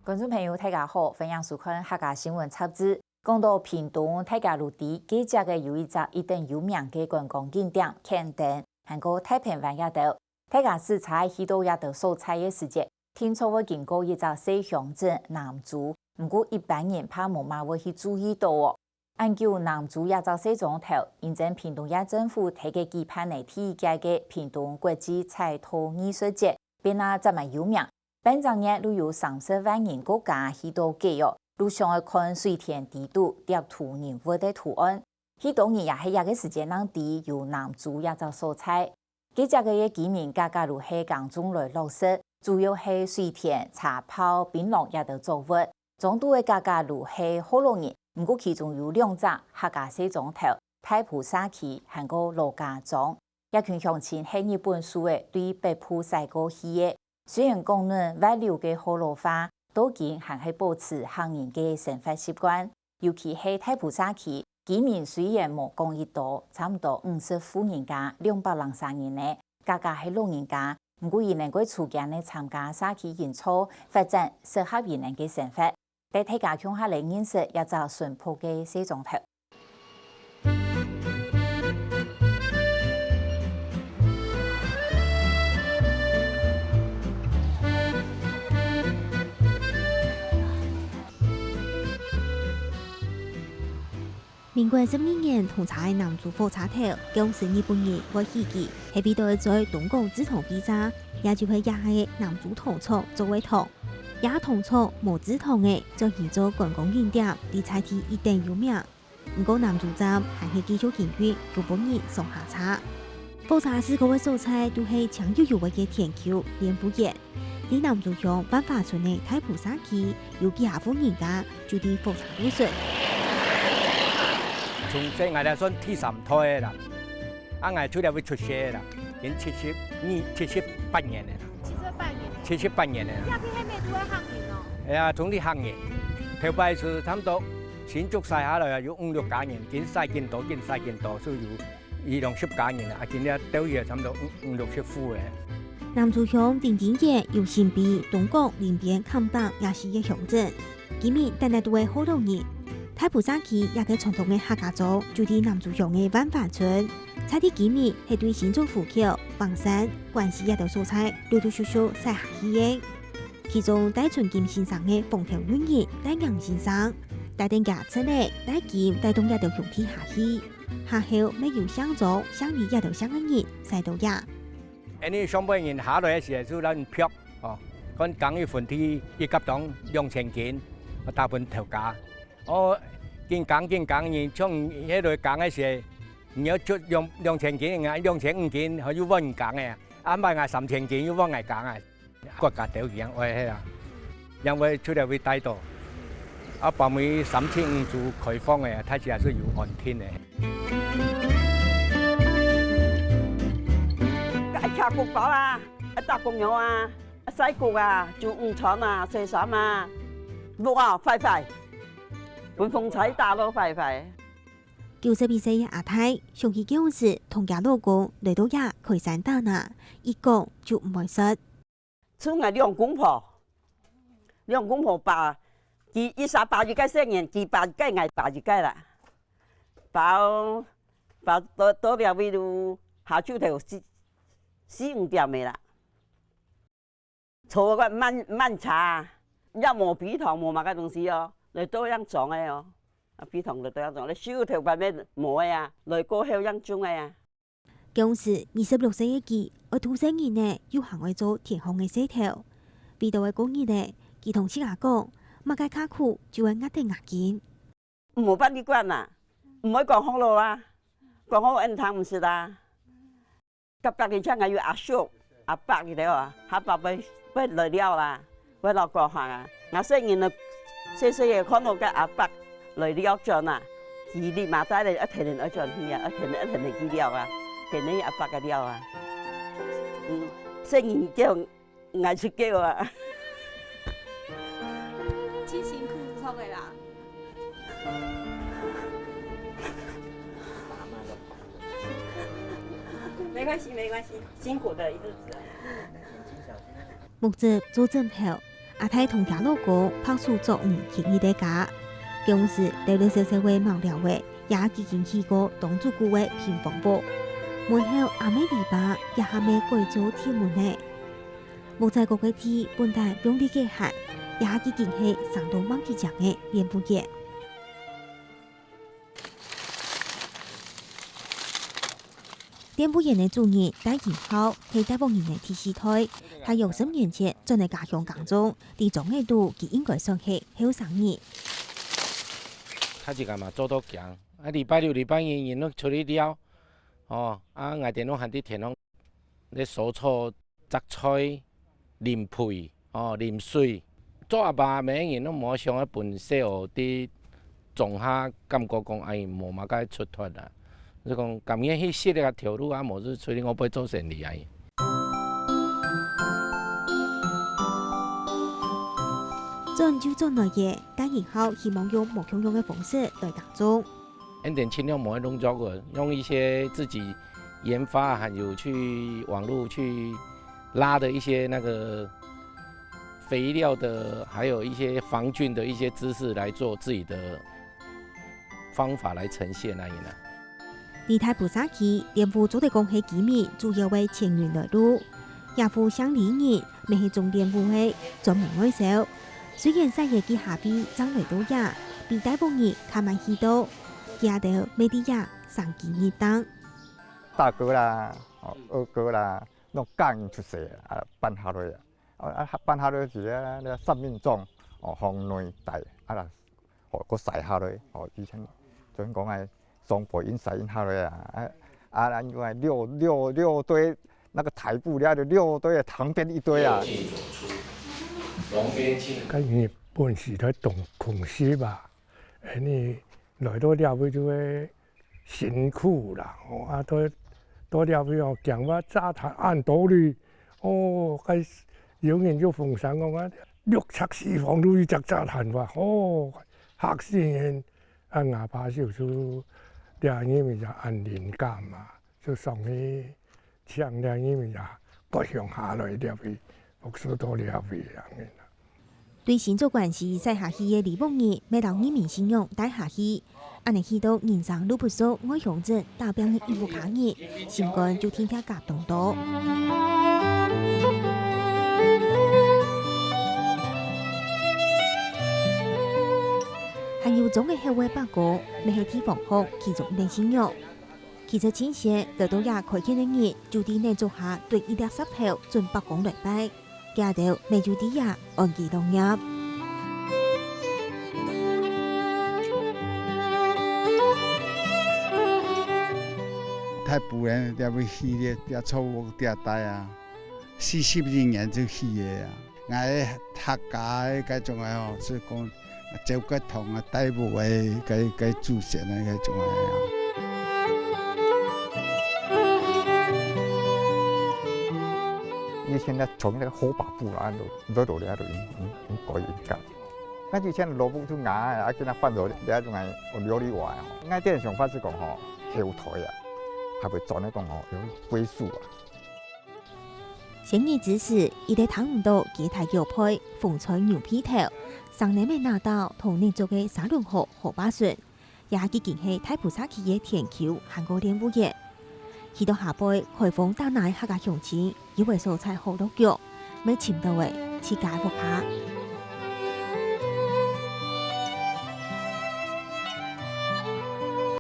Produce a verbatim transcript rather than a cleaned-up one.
觀眾朋友，大家好，歡迎收看客家新聞雜誌。講到屏東，大家都知，該跡个有一隻一等有名个觀光景點墾丁，還過大坪灣這兜。大家駛車去到這兜所在个時節，定著會經過一隻細鄉鎮南州，毋過一般人怕無麼會去注意到哦。 恁久南州這隻細庄頭，因為屏東縣政府在該舉辦了第一屆个屏東國際彩陶藝術節，變啊正蠻有名。半隻月都有三十萬人過加去到該哦，都想愛看水田底肚貼圖人物个圖案。許多人也係這个時節正知有南州這隻所在。 該跡个居民家家都係耕種來落食，主要係水田、茶泡、檳榔這兜作物。庄肚个家家都係學老人，毋過其中有兩隻客家細庄頭，大埔社區還過老家庄。這群鄉親係日本時節對北埔徙過去个，雖然講等滑溜个學老話，到今還係保持客人个生活習慣。 尤其係大埔社區，居民雖然無講幾多，差毋多五十戶人家，兩百零三人呢，家家係老人家，毋過佢等會出鏡仔參加社區營造，發展適合佢等个生活。帶大家共下來認識這隻淳樸个細庄頭。 民國十二年通車个南州火車頭，當時日本人會起佢，係為著愛做東港製糖會社，也就係這下个南州糖廠做个糖。這糖廠無製糖个，轉去做觀光景點，在在地一等有名。 毋過南州站還係繼續營運，有分人上下車。火車駛過个所在都係青油油个田坵蓮霧園。在南州鄉萬華村个大埔社區，有幾下戶人家就在火車路脣。從細𠊎兜算第三代个啦，啊𠊎就這位出世个啦，已經七十二、七十八年个啦。七十八年。七十八年个啦。這片係乜都係客人哦？哎呀，總係客人。頭擺係差毋多 新竹徙下來啊，有五六家人，緊徙緊多，緊徙緊多，就有二兩十家人啊，啊今這兜去啊，差毋多五、五六十戶个。南州鄉頂頂个有新埤、東港、林邊、崁頂這四个鄉鎮，居民單單都係學老人。大埔社區這个傳統个客家庄，就在南州鄉个萬華村。在地居民係對新竹湖口、橫山、關西這兜所在，陸陸續續徙下去个。 其中戴春金先生个風頭論人戴英先生，帶等厥姪仔戴金帶動這兜兄弟下去。下後乜有姓莊、姓李這兜姓个人徙到這。𠊎等上輩人下來个時節就恁薄，哦，看耕一分地一甲當兩千斤，大部分頭家。哦，緊耕緊耕，你像該來耕个時，你愛出兩、兩千斤啊，兩千五斤，還有換人耕个，啊毋係𠊎三千斤又換𠊎耕啊。 國家條件會係啊，因為出來會帶到，啊包尾三七五就開放个，大家係有安定个。愛徛穀包啊，愛打穀苗啊，愛曬穀啊，煮午餐啊，洗衫啊，落啊壞壞，分風颱打落壞壞。九十一歲个阿太，想起舊時同厥老公來到這開山打林，一講就毋會煞。 就𠊎兩公婆，兩公婆把，佢一儕把一個細人，佢把一個，𠊎把一個啦。把，把到，到這位都下晝頭四、四五點个啦。坐个慢、慢車，也無陂塘，無麼个東西哦，來到樣種个哦。啊，陂塘來到樣種，來收頭擺乜無个啊，來過後樣種个啊。 當時二十六歲个佢，愛渡細人仔，又還愛做田項个事頭。為著愛過日仔，佢同自家講，麼个較苦就愛壓等牙根。無辦法管啊，毋會講學老啊，講學老𠊎聽毋識啊。隔壁个像𠊎有阿叔、阿伯佢兜啊，阿伯會、會來尞啦。 會摎講下啊，𠊎細人仔細細个看到該阿伯來尞轉啊，佢立馬帶咧，一定愛轉去啊，一定、一定去尞啊，定去阿伯个尞啊。嗯，細人仔叫，𠊎就叫啊。真辛苦著个啦。沒關係，沒關係，辛苦的一日子啊。 目汁做枕頭，阿太同厥老公白手作五起一个家，公司兜兜小小个茅寮仔，也已經起過當足久个平房屋。門口阿姆籬笆也還吂改做鐵門呢。 木材角个地本來用力个閒，這下已經係生到吂幾靚个蓮霧園。蓮霧園个主人戴英孝係大屋人个第四代，大約十年前轉來家鄉耕種，在庄仔肚佢應該算係後生人。較一下嘛做到驚，啊禮拜六、禮拜日人都出去尞，哦，啊𠊎等都還在田項 咧收草、摘菜、淋肥，哦，淋水。做阿爸阿姆个人都無想愛分細人仔在莊下感覺講，哎，無麼个出脫啊。就講甘願去食這條路啊，無就出去外背做生理啊。轉就轉來个，戴英孝希望用無共樣个方式來耕種。 𠊎等盡量無愛農藥个，用一些自己研發，還有去網路去拉的一些那個肥料的，還有一些防菌的一些知識來做自己的方法來呈現而已啦。在大埔社區，蓮霧做得講係居民主要个錢銀來路。這戶姓李人，乜係種蓮霧个，專門外銷。雖然細个佢下輩正來到這，比大屋人較慢去到， 佢兜乜在這生根立定。大哥啦，哦，二哥啦，攏嫁人出世啊，搬下來啊。哦，啊，搬下來時啊，那生命種，哦，風雷大，啊啦，哦，閣曬下來，哦，以前，就講哎，雙倍因曬因下來啊，啊，啊，因為六，六，六堆，那個台布了，就六堆，旁邊一堆啊。該日本時代當空襲啊， 恁呢來到這位就會辛苦啦，吼，啊，到，到這位哦，驚話炸彈恁多哩，哦，該有人就風聲講啊，六尺四方都一隻炸彈哇，哦，嚇死人！啊，𠊎爸就，就這人物就恁靈感嘛，就上去 像這人物啊，各鄉下來這位，屋事到這位恁呢啦。對新竹關西徙下去个李屋人，乜摎義民信仰帶下去。恁呢去到人生路不熟、外鄉鎮打拚个一屋下人，心肝就定定合當多。還有莊仔口个伯公，乜係地方學其中一個信仰。 其實盡先來到這開墾个人，就在泥作下堆一粒石頭，準伯公來拜，佢兜乜就在這安居樂業。大埔人這位起个，這草屋這帶啊，四十二年就起个啊。𠊎客家个該種个吼，係講 照該堂啊，大屋个該，該祖先个該種个啊。以前呢，從那個火把布啦，落，落落來都用，用，用改一下。那以前蘿蔔就硬个啊，今仔換做這種个料理碗吼。𠊎个想法係講吼，後代啊，還會轉來講吼，有歸屬啊。 先人之時，一直聽毋到雞啼狗吠、風吹牛鼻頭，聲仔乜拿到同泥作个沙崙河河壩脣，這已經係大埔社區个田坵還過蓮霧園。去到下背，開荒打泥客家鄉親，有个所在好落腳，乜尋到个自家屋下。